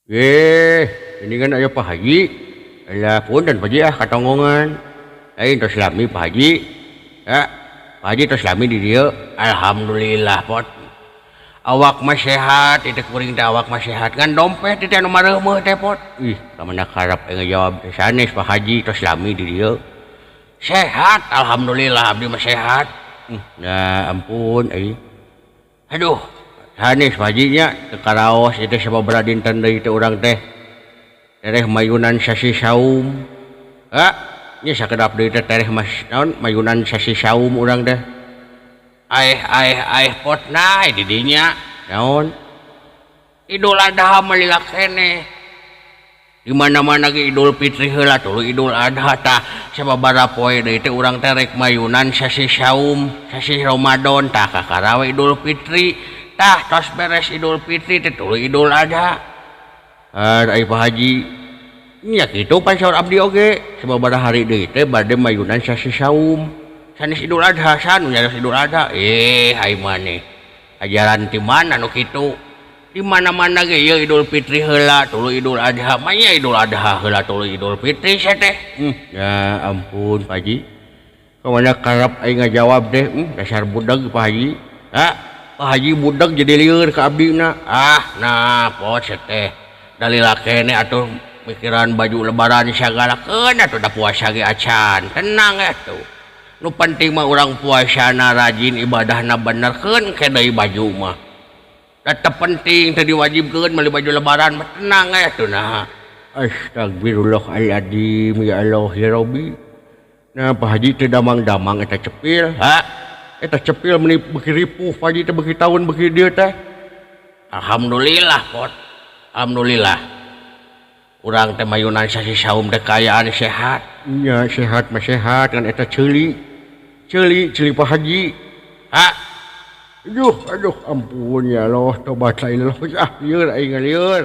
Eh, ini kan aya Pak Haji. Alah punten Pak Haji ah katonggongan. Lain tos lami Pak Haji. Ya, Pak Haji tos lami di dieu. Alhamdulillah pot. Awak mah sehat, itu kuring teh awak mah sehat. Ngan dompet teh anu mareumeut teh pot. Ih, kamana karep ngajawab teh sanes Pak Haji tos lami di dieu. Sehat, alhamdulillah abdi mah sehat. Nah, ampun euy. Aduh, sanes Pak Haji nya teu karaos ieu teh sababaraha dinten deui teh urang teh. Tereh mayunan sasi saum. Ha, nya sakedap deui teh tereh mas naon mayunan sasi saum urang teh. Aeh aeh aeh pot nah di dinya naon? Idul Adha mah lila keneh. Di mana-mana ge Idul Fitri heula tuluy Idul Adha tah sababaraha poe deui teh urang teh rek mayunan sasi saum, sasi Ramadan tah kakara we Idul Fitri. Tah tos beres Idul Fitri teh tuluy Idul Adha. Ari Pak Haji nya kitu pan saur abdi oge sababaraha hari deui teh bade mayunan sasi saum. Sanes Idul Adha san nyaris Idul Adha. Eh, ai maneh. Ajaran ti mana nu kitu? Di mana-mana ge ieu Idul Fitri heula tuluy Idul Adha. Mah nya Idul Adha heula tuluy Idul Fitri sia teh. Ya ampun Pak Haji. Kamana karep aing ngajawab teh, dasar budeg Pak Haji. Ha, Pak Haji budeg jadi lieur ka abdina. Ah, nah pot sia teh. Dalila keneh atuh mikiran baju lebaran sagala keun atuh da puasa ge acan. Tenang atuh. Nu penting mah urang puasana rajin ibadahna bener keun ke deui baju mah. Tetep penting teu diwajibkeun meuli baju lebaran mah tenang atuh nah. Astagfirullahaladzim ya Allah ya Rabbi. Nah Pak Haji teu damang-damang eta cepil. Ha? Eta cepil meuni beuki ripuh Pak Haji teh beuki taun beuki dieu teh. Alhamdulillah pot. Alhamdulillah. Urang teh mayunan sasi saum teh kaayaan sehat. Nya sehat mah sehat ngan eta ceuli. Ceuli ceuli Pak Haji. Ha? Aduh aduh ampun ya Allah tobat la ilallah ah lieur aing lieur.